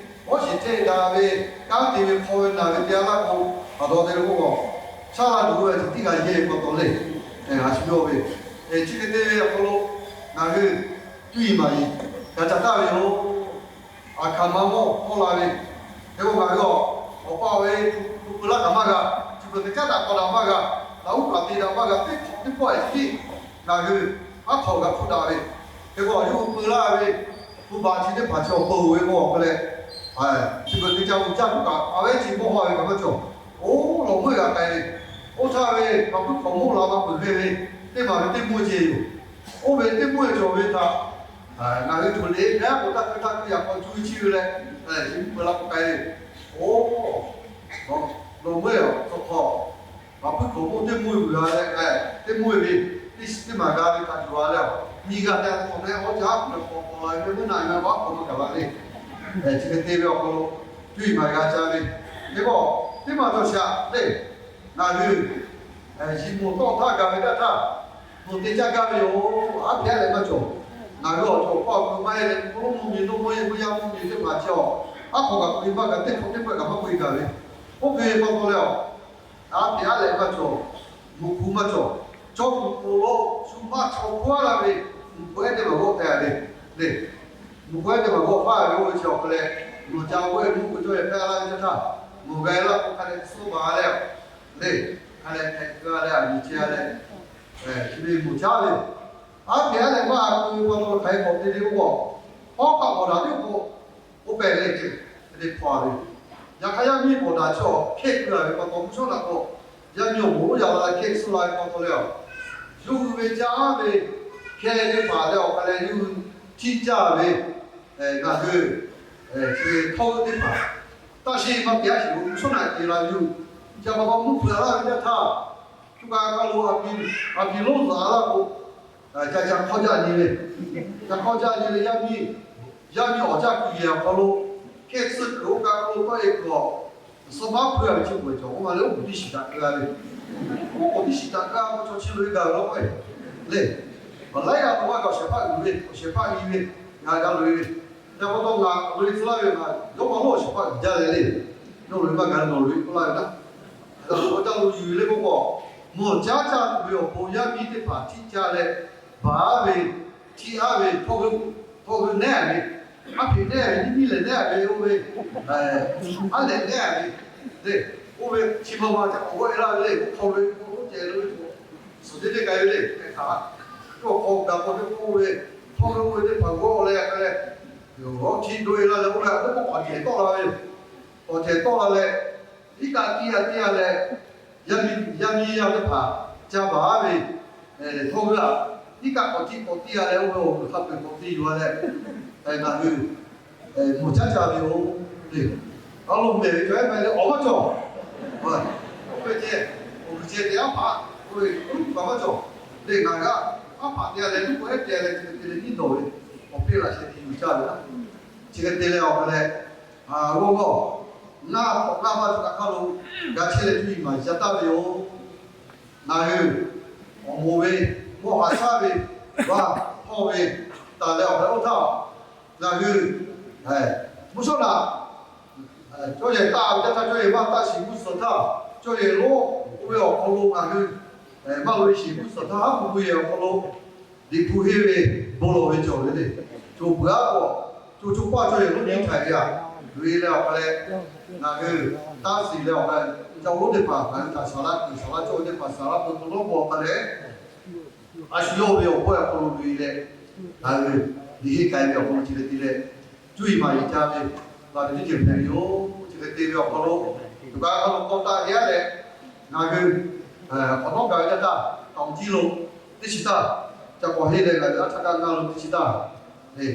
awˬ shiˍ hteˇ daꞈ ve, kanˉ te ve hk'aw ve naˬ ve te a laˇ k'o, awˬ taw te ve k'o, shaˉ laˇ tuˬ ve a ciˉ tiˉ g'a yehˇ ve pa taw le. A shu yawˇ ve, chi hk'e te ve awˬ hk'aw lo ngaˬ hui cuˇ yiˍ maˍ yiˍ g'a ca taˍ ve yoˬ. Aˬ hkaˍ ma mawˇ hawˇ la ve, hk'e k'o ngaˬ hui awˬ, awˬ pa awˬ e tuˬ peuˬ laˇ kaꞈ maˇ g'a, chi beuꞈ hk'e caˉ daꞈ k'aw daꞈ maˇ g'a, laꞈ uˉ kaꞈ te daꞈ maˇ g'a, teˇ hk'awꞈ teˇ hpawehˇ tiˉ ngaˬ hui aˉ hk'aw g'a hpfuhˆ daꞈ ve, hk'e k'o yawˇ hui peuˬ laˇ ve, pu baˬ chi teˇ hpaˍ chi awˬ peuˬ ve k'o awˬ hk'e leh, chi beuꞈ hk'e ca gu caˇ tuˬ kaꞈ a ve chi mawˇ hawˇ ve kaꞈ maˇ cawˬ. Oˇ lawˬ meuˇ g'a k'ai ve, oˇ htaˇ ve pa puiˉ hk'awꞈ mawˇ la ma peuˬ hk'e ve, teˇ maˬ ve teˇ mvuhˇ ce yoˬ. Oˇ ve teˇ mvuhˇ cawˬ ve htaꞈ ngaˬ hui tuˬ le, hk'e k'o taˇ keu taˇ keu yaꞈ k'aw cuˇ ve chiˇ ve leh, chi mvuhˇ peuˬ la k'o k'ai ve, oˇ lawˬ meuˇ tawˇ hk'awꞈ, pa puiˉ hk'awꞈ mawˇ teˇ mvuhˇ ve g'a leh, teˇ mvuhˇ ve, teˇ shiˍ teˇ maˬ g'a ve htaꞈ yuˬ a leh, nyi g'a te k'awꞈ meh awˬ jaˇ k'awꞈ k'awꞈ k'awꞈ la ve meuˇ naˆ ve maˇ k'awꞈ maˇ gaˬ la le. Chi hk'e te ve awˬ hk'aw lo, cuˇ yiˍ maˍ g'a ca ve, hk'e k'o teˇ maˬ cawˬ shaꞈ le. Ngaˬ hui yiˍ moˍ tawˆ htaˇ gaˬ ve gaˇ htaˇ, moˍ te caˇ gaˇ ve yoˬ. Aˉ hpehꞈ leh maˇ cawˬ. Ngaˬ hui awˬ cawˬ awˬ pa awˬ hk'aw maˇ heˆ leh, hk'aw lo mvuhˇ miˬ, dawˇ mvuhˇ miˬ, mvuhˇ yaˇ mvuhˇ miˬ teˇ hpaˍ chi awˬ, aˉ hk'aw kaꞈ k'oꞈ e maˇ gaˬ, teˇ hk'awꞈ teˇ hpawehˇ kaꞈ maˇ k'oꞈ e gaˬ ve, oˇ hk'e ve pa taw leh awˬ, aˉ hpehꞈ aˉ leh maˇ cawˬ. Moˍ hpu maˇ cawˬ. Chaw kuˬ k'oˍ lo shu maˇ chaw hpu aˉ la ve, moˍ hpu ehˉ teˇ maˬ g'awˆ k'ai ve le. Moˍ hpu ehˉ teˇ maˬ g'awˆ faˉ ve oˇ ve chi awˬ hk'e leh, nawˬ ca g'awˆ e mvuhˇ k'oꞈ cawˇ yehˬ hpehˇ laˇ ve teˇ htaˇ, nawˬ g'a e laˇ k'o hk'a dehꞈ suh baˬ leh le, hk'a dehꞈ hpehꞈ keu a leh a nyi chehˇ a leh, chi ve moˍ caˉ ve, aˉ hpehꞈ aˉ leh maˇ a k'oˆ ve pa taw hk'aˬ hk'e k'awꞈ te ve k'o, hawˉ hk'aˆ k'awꞈ daꞈ ve k'o, oˇ pehˇ leh ceh hk'e te hpaw ve. Yaꞈ hk'aˇ yaˇ miˇ k'awꞈ daꞈ chaw hkehˇ keu a ve pa taw, mvuhˇ shawˉ naꞈ k'o, yaˇ miˇ awˬ moˍ oˇ yaꞈ la leh hkehˇ suh la ve pa taw leh a, yawˇ hui ve caˇ ve hkehˇ teˇ hpaˍ leh awˬ hk'a leh yawˇ hui htiˇ caˇ ve, ngaˬ hui chi ve htawˇ g'euˆ teˇ hpaˍ, taˇ sheˆ maˇ te a sheˍ lo mvuhˇ shawˉ naꞈ te la ve yoˬ. Ca pa taw mvuhˇ hpeuꞈ laˇ ve teˇ htaˇ, cuˇ ka ka lo a piˍ lonˉ zaꞈ laˇ k'o, ca ca hk'awˇ jaˇ nyi ve, ca hk'awˇ jaˇ nyi ve yaˇ miˇ, yaˇ miˇ awˬ jaˇ kuiˬ yehˬ awˬ hk'aw lo, hkehˇ tsuhˇ kuiˬ oˇ kaꞈ k'oˆ lo tawˆ e kuiˬ awˬ, suh maˉ hpeuˇ a ve chi beuꞈ cawˬ k'oˆ ma leh oˇ kuiˬ tiˇ shiˍ taꞈ keu a ve, oˇ k'oˍ tiˇ shiˍ taꞈ keu a k'o chaw chi lo e gaˬ ve law k'o le, awˬ laiˉ g'aˇ k'o maˇ gaˬ awˬ shehˍ hpaˇ uiˍ ve, awˬ shehˍ hpaˇ nyi ve, g'a g'a loꞈ e ve, yaꞈ pa taw ngaˬ loꞈ e tcuh laˇ ve ngaˬ yawˇ ma lonˉ awˬ shehˍ hpaˇ uiˍ jaˇ leh le, yawˇ loꞈ e maˇ gaˬ leh nawˬ loꞈ e k'oˆ laˇ ve naˉ, hk'e k'o jaˇ lo yuˬ ve le k'oˆ k'o, mvuhˇ caˉ caˇ tuˬ ve awˬ pon yaˇ miˇ teˇ hpaˍ htiˇ caˇ leh, baˬ aˉ ve, htiˇ aˉ ve, htawˇ hui nehˉ ve, aˉ hpeꞈ nehˉ ve, nyiˇ nyiˇ lehˬ nehˉ ve oˇ ve, aˉ lehˬ nehˉ ve le, oˇ ve chi ma ma ca k'awꞈ g'awˆ e laˇ ve le, oˇ hk'aw lo oˇ ceh lo ve, suhˍ teˇ teˇ k'ai ve le, hk'e htaꞈ yawˇ hk'aw gaˬ k'awꞈ te k'oˆ ve, htawˇ hui oˇ ve teˇ hpaˍ g'awˆ leh k'ai leh, htiˇ do e la leh oˇ ve a teˇ k'awꞈ k'awꞈ cehˬ tawˆ la ve, k'awꞈ cehˬ tawˆ la leh, iˉ kaˆ tiˇ a tiˇ a leh, yaˇ miˇ yaˇ teˇ hpaˍ ca baˬ aˉ ve, htawˇ hui a, iˉ kaˆ k'awꞈ tiˇ k'awꞈ tiˇ a leh oˇ ve awˬ hk'aw hk'a peu k'awꞈ te yuˬ a leh, ngaˬ hui mvuhˇ caˉ ca ve yoˬ le. A lo mehˬ ve cawˬ ehˉ ma leh awˬ maˇ cawˬ. Oˇ ve ceh, awˬ ceh te aˉ hpaꞈ, oˇ ve uˉ tuˬ kaꞈ maˇ cawˬ le. Ngaˬ g'aˇ aˉ hpaꞈ te a leh, uˉ k'o ehˉ te a leh, chi hk'e te leh nyiˇ dawˬ ve, awˬ peˇ laꞈ sheh te yuˬ caˇ ve, chi hk'e te leh awˬ hk'e leh, a g'awˇ g'awˇ, ngaˇ hk'awꞈ ngaˇ maˇ tuˬ kaꞈ hk'a lo g'a chehˇ leh cuˇ yiˍ maˍ yiˍ ca taˍ ve yoˬ. Ngaˬ hui awˬ moˍ ve, mawˇ haꞈ shaˉ ve, g'aˇ hawˇ ve, taˍ leh awˬ hk'e oˇ htaˇ, ngaˬ hui mvuhˇ shawˉ naꞈ cawˇ yehˬ taˆ ve teˇ htaˇ, cawˇ yehˬ maˇ taˆ shiˍ g'uˇ suhˍ htaˇ, cawˇ yehˬ lonˉ oˇ ve awˬ hk'aw lo ngaˬ hui maˇ loꞈ e shiˍ g'uˇ suhˍ htaˇ, haˉ pui pui yehˬ awˬ hk'aw lo Liꞈ hpu henˇ ve bon lawˬ ve cawˬ ve le. Coˬ peuˬ aˉ k'o, co co paˇ cawˇ yehˬ lonˉ nyiˇ htaiˍ ve aꞈ, loꞈ e leh awˬ hk'a leh, ngaˬ hui taˇ shiˍ leh awˬ hk'a leh, ca lonˉ teˇ hpaˍ ngaˬ hui htaꞈ saˍ laˇ kuiˬ saˍ laˇ cawˇ ve teˇ hpaˍ saˍ laˇ peu to lawˉ k'o awˬ hk'a leh, a shu yawˇ ve awˬ hpawˇ awˬ hk'aw lo loꞈ e leh, ngaˬ hui liꞈ henˇ k'ai ve awˬ hk'aw lo chi hk'e te leh, cuˇ yiˍ maˍ yiˍ ca ve, la ve teˇ ceuˬ hpehꞈ ve yoˬ. Chi hk'e te ve awˬ hk'aw lo, coˬ kaꞈ hk'a lo k'awꞈ taˆ heˆ aˉ leh, ngaˬ hui hk'awꞈ nawˉ gaˬ ve yaˇ htaˇ, taoˍ jiˇ lo teˇ chi htaˇ ca k'awꞈ henˇ leh ngaˬ hui a htaˇ kaꞈ ngaˇ lo teˇ chi taˇ le,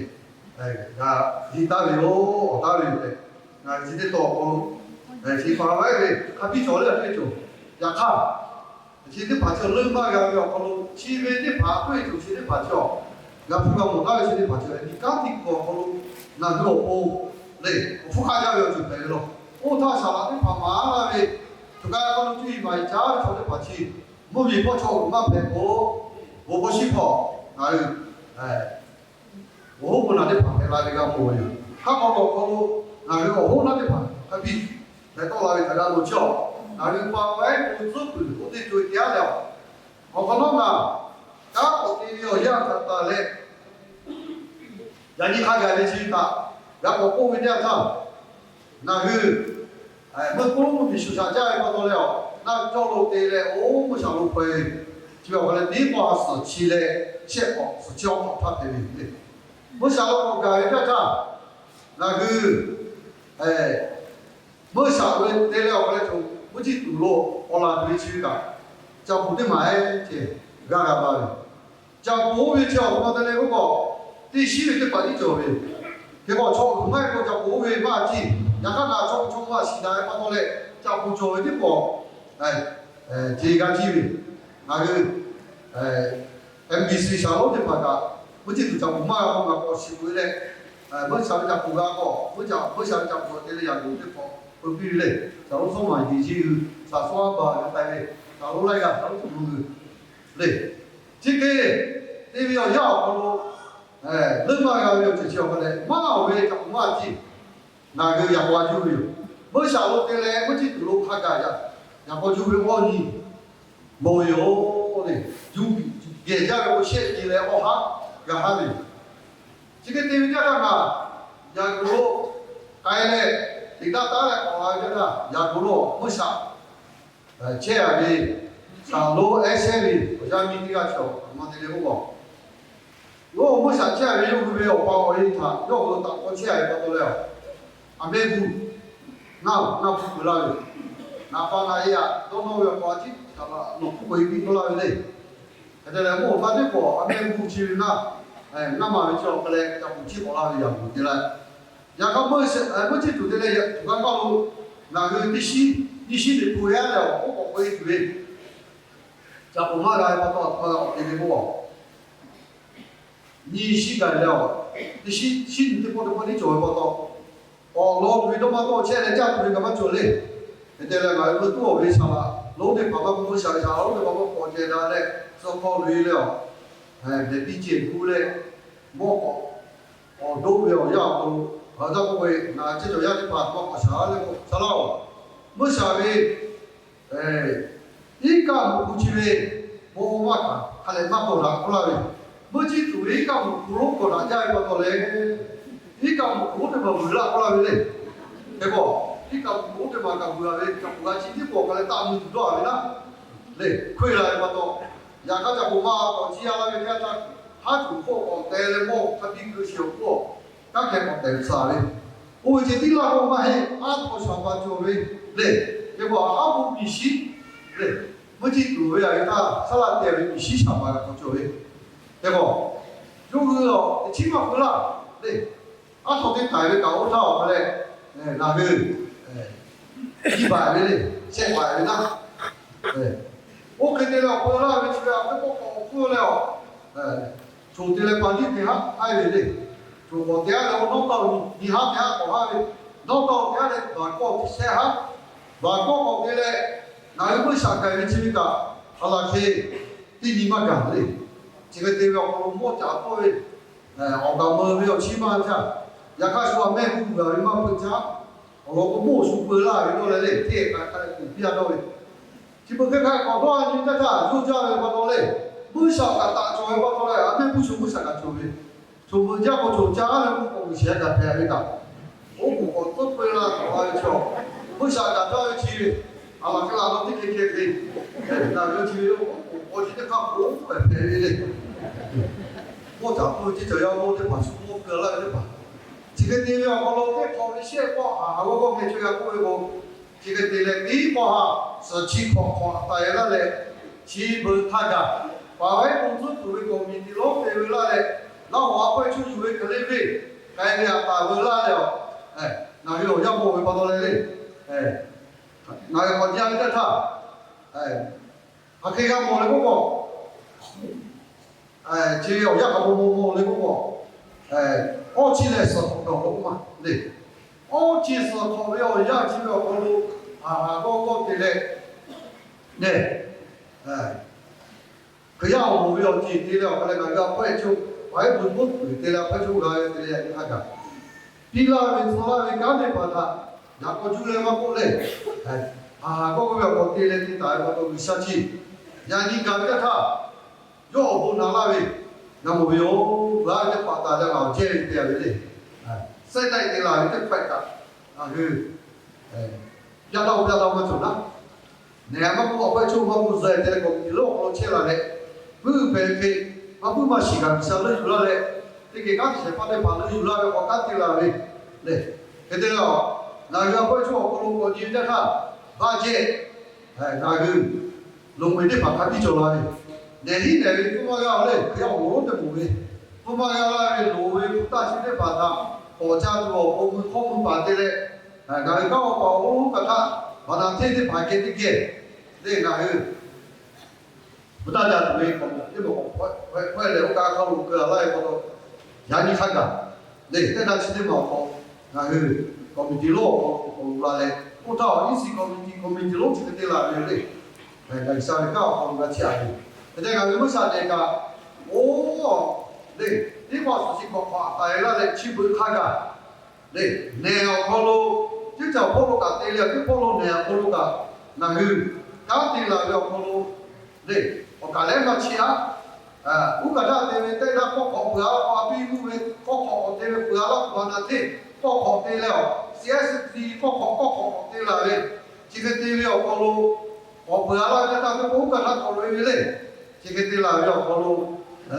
g'a liꞈ taˍ ve yoˬ, awˬ taˍ ve yoˬ tehꞈ, ngaˬ hui chi teˇ taw awˬ hk'aw lo chi pa vaiˉ ve hk'a biˇ cawˬ leh a htoˆ e cawˬ. Yaꞈ hk'aˇ, chi teˇ hpaˍ chi leuˆ maˇ g'a ve awˬ hk'aw lo, chi ve teˇ hpaˍ a htoˆ e cawˬ chi teˇ hpaˍ chi awˬ, g'a hpuˇ g'a mawˬ taˍ ve chi teˇ hpaˍ chi, nyi kanˉ teˇ hkui awˬ hk'aw lo ngaˬ hui awˬ pon le, awˬ hpfuhˇ hk'aˆ jaˇ ve awˬ ceuˬ hpehꞈ ve law. Oˇ htaˇ saˍ laꞈ teˇ hpaˍ maˍ laˇ ve, choˬ kaꞈ hk'aw lo cuˇ yiˍ maˍ yiˍ caˉ ve chaw teˇ hpaˍ chi, mvuhˇ miˬ hpawˇ chaw uiˍ maˇ hpehꞈ k'o, bon hpawˇ shiˉ hpawˇ ngaˬ hui awˬ hoˉ k'o naˬ teˇ hpaˍ hpehꞈ la ve g'a mawˬ ve yoˬ. Hk'a k'awꞈ k'awꞈ hk'aw lo ngaˬ hui awˬ hoˉ naˉ teˇ hpaˍ hk'a biˇ hpehꞈ tawˆ la ve htaꞈ g'a loˬ chi awˬ, ngaˬ hui pa vaiˉ k'o tcuhˉ kuiˬ k'oˆ teˇ co e te aˉ leh awˬ, awˬ hk'awꞈ nawˉ ngaˬ kanˉ k'awꞈ te ve awˬ yanˇ htaꞈ taˍ leh, yaꞈ nyi hk'a gaˬ ve chi htaꞈ g'a k'awꞈ k'oˆ ve teˇ yanˇ htaˇ, ngaˬ hui meuˇ k'oˆ mvuhˇ miˬ shuˍ shaꞈ jaˇ ve pa taw leh awˬ, naˆ cawˇ lo te leh oˇ mvuhˇ shaˍ lo hpaw e, chi ve awˬ hk'aw leh teˇ pawˆ ha suhˍ chi leh shehˆ k'awꞈ suhˍ chi awˬ hk'awꞈ htaˇ hpehꞈ ve yoˬ le. Mvuhˇ shaˍ lo k'awꞈ gaˬ ve teˇ yanˇ htaˇ, ngaˬ hui mvuhˇ shaˍ lo te leh awˬ hk'aw leh choˬ mvuhˇ ciˇ tuˬ lo awˬ laˬ tuˬ ve chi ve kaꞈ, ca poˬ teˇ maˬ ehˉ ceh g'a g'a ba ve. Ca poˬ oˇ ve chi awˬ hk'aw te leh oˇ k'awꞈ teˇ shiˉ ve teˇ hpaˍ tiˉ cawˬ ve. Hk'e k'o chaw uiˍ maˇ heˆ k'o ca poˬ oˇ ve maˇ ciˇ. Yaꞈ hk'aˇ ngaˬ chaw chaw maˇ shiˍ daꞈ ve pa taw leh ca poˬ cawˬ ve teˇ hpaˍ ce g'a ciˇ ve. Ngaˬ hui MBC shaˍ lonˉ teˇ hpaˍ kaꞈ, mvuhˇ ciˇ tuˬ ca poˬ maˇ g'a k'o ngaˬ k'awꞈ shiˍ k'oꞈ e leh, mvuhˇ shaˍ ve ca poˬ g'a k'o, mvuhˇ shaˍ ve ca poˬ te leh yaꞈ yuˬ teˇ hpaˍ peu piˇ ve le. Shaˍ lonˉ suhˉ maˬ yeˬ yeˬ hui shaˍ suhˉ a baˬ ve k'ai ve, shaˍ lonˉ laiˉ g'aˇ shaˍ lonˉ tuˬ lo hui le. Chi hk'e te ve awˬ yanˇ awˬ hk'aw lo, leuˆ maˇ g'a ve awˬ ceuˬ chi awˬ hk'aw leh maˇ awˬ ve ca poˬ maˇ ciˇ. Ngaˬ hui yaꞈ k'aw a juˇ ve yoˬ. Mvuhˇ shaˍ lo te leh mvuhˇ ciˇ tuˬ lo hk'a gaˬ yaꞈ, yaꞈ k'aw juˇ ve awˇ nyi mawˬ ve yoˬ le. Juˇ gehˬ jaˇ ve k'o shehˆ nyi leh awˇ haˉ g'a haˉ ve yoˬ. Chi hk'e te ve teˇ yanˇ htaˇ ngaˬ yaꞈ kuiˬ lo k'ai leh, teꞈ daˇ taˉ leh k'awꞈ la ve teˇ yanˇ htaˇ, yaꞈ kuiˬ lo mvuhˇ shaˍ chehˇ a ve, shaˍ lonˉ ehˉ shehˇ ve awˬ yaˇ miˇ teˇ g'aˇ chi awˬ ma te leh oˇ k'awꞈ, yawˇ mvuhˇ shaˍ chehˇ a ve yawˇ hui ve awˬ pa awˬ e htaꞈ yawˇ hui lo taꞈ k'aw chehˇ a ve pa taw leh, a mehˆ g'uˇ ngaˇ ngaˇ hpu peu laˇ ve, naˍ pa naˍ e aꞈ dawˇ nawˇ ve awˬ pa a ciˉ htaꞈ laꞈ nawˬ hkuˆ k'oꞈ e piˇ dawˇ laˇ ve le. Hk'e te leh mawˇ awˬ hk'aˇ teˇ pawˍ a mehˆ g'uˇ chi ve ngaˇ, ngaˇ ma ve chi awˬ hk'aw leh ca poˬ ciˇ k'awꞈ laˇ ve yaꞈ kuiˬ te leh, yaꞈ hk'aˇ mvuhˇ shaˍ mvuhˇ ciˇ tuˬ te leh yaꞈ tuˬ g'a kaˇ lo, ngaˬ hui teˇ shiˉ nyiˇ shiˉ liꞈ hpu yaˇ leh awˬ k'oˆ k'awꞈ k'oꞈ e tuˬ ve, ca poˬ maˇ g'a ve pa taw a hk'a awˬ te ve k'o, nyiˇ shiˉ gaˬ leh awˬ, teˇ shiˉ shiˉ nyi teˇ pawˆ teˇ pawˆ tiˉ cawˬ ve pa taw, awˬ lawn tuˬ ve dawˇ maˇ dawˇ chehˇ leh caˇ tuˬ ve kaꞈ maˇ cawˬ le. Hk'e te leh ngaˬ hui ve tuˉ awˬ ve shaˍ laꞈ lonˉ teˇ hpaˍ maˇ k'oˆ, mvuhˇ shaˍ ve shaˍ laꞈ lonˉ teˇ hpaˍ maˇ k'awꞈ ceh daꞈ leh, suh hk'aw loꞈ e leh awˬ, mehˬ piˇ ceh gu leh, mawˇ k'awꞈ awˬ doˆ ve awˬ yanˇ awˬ hk'aw lo, a taˇ k'oˆ ve, ngaˬ ceˇ cawˬ yaˇ teˇ hpaˍ maˇ k'awꞈ shaˍ le k'o, shaˍ laꞈ oˬ, mvuhˇ shaˍ ve iˉ kaˆ mvuhꞈ hpu chi ve bon maˇ hkanˍ hk'a leh maˇ kawˬ daꞈ k'oˆ laˇ ve, mvuhˇ ciˇ tuˬ ve iˉ kaˆ mvuhꞈ hpu lonˉ kawˬ daꞈ jaˇ ve pa taw leh, iˉ kaˆ mvuhꞈ hpu lonˉ teˇ maˬ vuiˬ laˇ k'oˆ laˇ ve le. Hk'e k'o, iˉ kaˆ mvuhꞈ hpu lonˉ teˇ maˬ kaꞈ vuiˬ a ve, ca poˬ g'a chi tiˉ k'o hk'a leh taˆ mvuh tuˬ dawˇ a ve naˉ le, hkoˇ e la ve pa taw, yaꞈ hk'aˇ ca poˬ maˇ k'awꞈ ciˇ a laˇ ve teˇ yanˇ htaˇ, haˉ tuˬ hk'oˆ k'awꞈ te leh mawˇ hk'a biˇ keu shiˍ awˬ hk'oˆ, kaˉ hkeh k'awꞈ tehˬ tcuh ve, oˇ ve ceh tiˉ laˇ k'o maˇ heˆ, aˉ htaw shaˍ pa cawˬ ve le. Hk'e k'o aˉ po miˬ shiˉ le, mvuhˇ ciˇ tuˬ ve a ve htaˇ saˉ laˇ te ve miˬ shiˉ shaˍ pa g'a k'awꞈ cawˬ ve. Hk'e k'o, yawˇ hui awˬ teꞈ chiˉ maˇ k'oˆ laˇ le. Aˉ htaw teˇ htaiˍ ve kaꞈ oˇ htaˇ awˬ hk'a leh, ngaˬ hui nyiˇ baˬ ve le, shehˆ baˬ ve naˉ. Oˇ hk'e te leh awˬ peu laˇ ve chi ve a hk'e k'oˆ k'awꞈ hpfuhˇ leh awˬ, choˬ te leh pa tiˉ te haˉ haˉ ve le. Choˬ k'awꞈ te haˉ leh oˇ nawˉ tawˇ nyi haˉ te haˉ k'awꞈ haˉ ve, nawˉ tawˇ te haˉ leh baˬ kawˆ shehˆ haˉ, baˬ kawˆ k'awꞈ te leh, ngaˬ hui mvuhˇ shaˍ gaˬ ve chi ve kaꞈ, a laˬ hk'e teˇ nyi maˇ gaˬ le. Chi hk'e te ve awˬ hk'aw lo mawˇ caˍ tawˆ ve awˬ gaˬ meuˬ ve awˬ chiˇ maˇ jaˇ. Yaꞈ hk'aˇ shu a mehˆ g'uˇ g'uiˬ a ve maˇ hpeuꞈ caˇ. Awˬ lawn k'o mawˇ shu peu laˇ ve dawˇ leh le, hteˇ k'ai hk'a leh kuˬ piˇ a dawˇ ve, chi beuꞈ hk'e hk'a k'awꞈ dawˇ a nyi caˇ caˇ yawˇ jaˇ ve pa taw leh, mvuhˇ shaˍ kaꞈ taꞈ cawˬ ve pa taw leh, a mehˆ g'uˇ shu mvuhˇ shaˍ kaꞈ cawˬ ve, choˬ meuꞈ jaˇ k'o choˬ caˇ leh mvuhˇ k'awꞈ g'uiˬ shehˍ kaꞈ hpehꞈ ve kaꞈ, oˉ k'oˍ k'awꞈ tcuhˉ peu laˇ k'awꞈ la ve chaw, mvuhˇ shaˍ kaꞈ caˇ ve chi ve, a laˬ hk'e la law teˇ hkeh hkeh hk'e, ngaˬ hui chi ve oˉ k'oˍ k'awꞈ chi teˇ hk'aˇ k'oˍ hpehꞈ ve le. Mawˇ caˍ peuˬ ve teˇ cawˬ yaˇ mawˇ teˇ hpaˍ shu mawˇ keu laˇ ve teˇ hpaˍ, chi hk'e te ve awˬ hk'aw lo teˇ hk'awꞈ ve shehˆ pawˆ haˍ haˍ g'awˇ g'awˇ meh chaweh g'a k'oˆ ve k'o, chi hk'e te leh teˇ pawˆ haˍ suhˍ chi hk'awꞈ hk'awꞈ taˍ e laˇ leh, chi beuꞈ htaˇ gaˬ Paˍ vaiˉ bon tcuhˉ puiˍ ve kawꞈ miˬ tiˍ lonˉ te ve laˇ leh, naˆ hoꞈ a hpawehˇ chaw yuˬ ve hk'e le ve, k'ai ve a taˍ veu laˇ leh, ngaˬ hui awˬ yanˇ mawˬ ve pa taw leh le, ngaˬ hui k'awꞈ jaˇ ve teˇ htaˇ, hk'aˬ hk'e g'a mawˬ le k'oˆ k'o, chi awˬ yanˇ hk'a mawˬ mawˬ mawˬ le k'oˆ k'o, awˇ chi lehˬ suhˍ hk'awꞈ dawˬ k'o maˇ le. Awˇ chi suhˍ hk'awꞈ ve awˬ yanˇ chi ve awˬ hk'aw lo haˍ haˍ g'awˇ g'awˇ te leh, lehˬ, Hkriꞈ yaˇ awˬ moˍ ve awˬ ceˬ te leh awˬ hk'aw leh ngaˬ hui a hpawehˇ chaw, paˍ vaiˉ bon tcuhˉ puiˍ te leh a hpawehˇ chaw g'a ve te leh yaꞈ nyi hk'a gaˬ, piˇ laˇ ve tcuh laˇ ve kanˉ teˇ hpaˍ htaꞈ yaꞈ k'aw juˇ leh maˇ k'oˆ leh, haˍ haˍ g'awˇ g'awˇ ve awˬ hk'aw te leh te taˍ ve pa taw G'uiˬsha chi yaꞈ nyi gaˬ ve teˇ htaˇ, yawˇ awˬ bon naꞈ laˇ ve, ngaˬ mawˬ ve yoˬ. Peuˬ a ve teˇ hpaˍ taˍ leh ngaˬ awˬ jehˇ ve te a ve le. Sehˉ taˆ te la ve teˇ hpaˍ kaꞈ, ngaˬ hui yaˇ dawˇ yaˇ dawˇ maˇ cawˬ naˉ, nehˬ maˇ k'oˆ, awˬ hpawehˇ chaw maˇ k'oˆ, zuhꞈ te leh k'awꞈ miˬ tiˍ lonˉ awˬ hk'aw lo chehˇ la leh, puiˉ hpehꞈ ve hk'e, maˇ puiˉ maˇ shiˍ kaꞈ G'uiˬsha leuˆ yuˬ laˇ leh, teˇ geh kanˉ te shehˍ hpaˇ teˇ hpaˍ leuˆ yuˬ laˇ ve k'awꞈ kanˉ te la ve le. Hk'e te leh, ngaˬ hui a hpawehˇ chaw awˬ hk'aw lo k'awꞈ nyi ve teˇ htaˇ, baˆ jehˇ, ngaˬ hui loꞈ ve teˇ hpaˍ hk'a biˇ cawˬ la ve, nehˬ hiˉ nehˬ ve hpu maˇ g'a le, Hkriꞈ yaˇ awˬ moˍ lonˉ teˇ moˍ ve, hpu maˇ g'a laˇ ve loꞈ ve hpu taˇ chi teˇ hpaˍ htaꞈ k'awꞈ ca tuˬ awˬ pon mui hk'awˇ mui paˍ te leh, ngaˬ hui kanˉ awˬ paˍ awˬ lonˉ hk'aˬ htaˇ, baˬ naˍ hteˇ teˇ hpaˍ geh teˇ geh le ngaˬ hui hpu taˇ ca tuˬ ve k'awꞈ teˇ maˬ k'awꞈ hpawehˇ leh oˇ kaꞈ hk'a lo keu a laˇ ve pa taw, yaꞈ nyi hk'a gaˬ le, teˇ htaˇ chi teˇ maˬ awˬ hk'aw ngaˬ hui committee lonˉ awˬ hk'aw lo k'awꞈ la leh, oˇ htaˇ awˬ E C committee, committee lonˉ chi hk'e te la ve yoˬ le. Ngaˬ G'uiˬsha ve kanˉ awˬ hk'aw lo g'a chiˇ aꞈ ve, hk'e te ngaˬ ve mvuhˇ shaˍ tehꞈ kaꞈ, oˇ le, teˇ hpaˍ suhˍ chi k'awꞈ hk'aw taˍ e laˇ leh chi beuꞈ hk'a gaˬ le, nehˬ awˬ hk'aw lo, teˇ caˬ hpawˇ lo kaꞈ te leh teˇ hpawˇ lo nehˬ awˬ hk'aw lo kaꞈ, ngaˬ hui kanˉ te la ve awˬ hk'aw lo le, awˬ kaˍ lehˉ maˇ chiˇ aꞈ. Uˉ kaꞈ htaˇ te ve teˇ g'aˇ kawˇ hk'awꞈ peuˬ a laˇ k'o, a piˇ mvuhˇ ve kawˇ hk'awꞈ k'awꞈ te ve peuˬ a laˇ k'o, baˬ naˍ hteˇ kawˇ hk'awꞈ te leh, C S C kawˇ hk'awꞈ kawˇ hk'awꞈ k'awꞈ te la ve, chi hk'e te ve awˬ hk'aw lo k'awꞈ peuˬ a laˇ ve teˇ g'aˇ ve k'o, uˉ kaꞈ htaˇ k'awꞈ loꞈ e ve le. Chi hk'e te la ve awˬ hk'aw lo,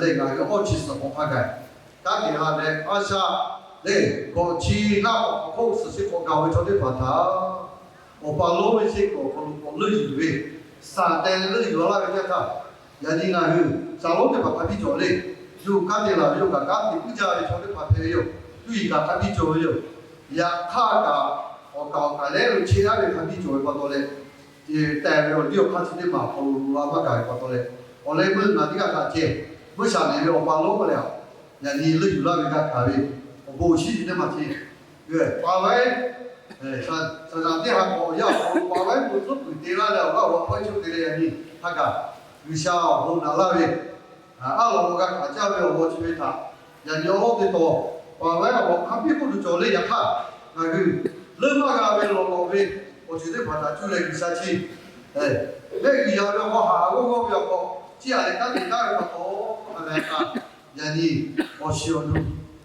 le ngaˬ hui awˇ chi suhˍ k'awꞈ hk'a gaˬ kanˉ te la leh, a sha le, kawꞈ chi g'aˇ k'awꞈ hk'awꞈ hk'oˆ suhˍ chi k'awꞈ gaˬ ve chaw teˇ hpaˍ htaꞈ, awˬ pa lonˉ ve chi k'awꞈ hk'aw lo k'awꞈ leuˆ yuˬ ve, saˍ teh leuˆ yuˬ a laˇ ve teˇ htaˇ, yaꞈ nyi ngaˬ hui saˍ lonˉ teˇ hpaˍ hk'a biˇ cawˬ le. Yawˇ hui kanˉ te la ve yoˬ kaꞈ, kanˉ te puiˉ jaˇ ve chaw teˇ hpaˍ hpehꞈ ve yoˬ. Cuˇ yiˍ kaꞈ hk'a biˇ cawˬ ve yoˬ. Yaꞈ hk'aˇ kaꞈ, awˬ kaˍ awˬ kaˍ lehˉ lo cheˇ aˉ ve hk'a biˇ cawˬ ve pa taw leh, te ve awˬ liˇ awˬ hk'aˇ chi teˇ maˬ awˬ hk'aw lo lo la maˇ gaˬ ve pa taw leh, awˬ leh meuˇ ngaˬ teˇ g'aˇ htaꞈ ceh, mvuhˇ shaˍ nehˬ ve awˬ pa lonˉ leh, yaꞈ nyi leuˆ yuˬ laˇ ve g'a hkanˍ ve, awˬ bon awˬ shinˉ chi teˇ maˬ ceh, paˍ vaiˉ, saˍ naˍ teˇ ha k'awꞈ yaˇ awˬ hk'aw lo paˍ vaiˉ bon tcuhˉ puiˍ te laˇ leh awˬ g'aˇ awˬ hpawehˇ chaw te leh yaꞈ nyi hk'a gaˬ, G'uiˬsha awˬ bon naꞈ laˇ ve, aˉ lawꞈ g'a hkanˍ caˇ ve awˬ lawn chi ve htaꞈ, yaꞈ nyi awˬ lawn te tawˍ, paˍ vaiˉ awˬ hk'aˇ piˇ k'oˆ tuˬ cawˬ le. Yaꞈ hk'aˇ ngaˬ hui leuˆ maˇ g'a ve lawꞈ lawꞈ ve awˬ ceuˬ teˇ hpaˍ htaꞈ cuˇ leh G'uiˬsha chi mehˆ g'uiˬ ya ve awˬ hk'aw, haˍ haˍ g'awˇ g'awˇ ve awˬ hk'aw, chiˇ aꞈ leh kanˉ te taˉ ve pa taw, a leh kaꞈ, yaꞈ nyi awˬ shiˍ awˬ duˬ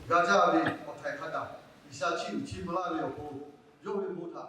g'a jaˇ ve awˬ htaiˍ hk'a gaˬ, G'uiˬsha chiˇ uiˍ chiˇ mvuh laˇ ve awˬ pon, yawˇ ve bon htaꞈ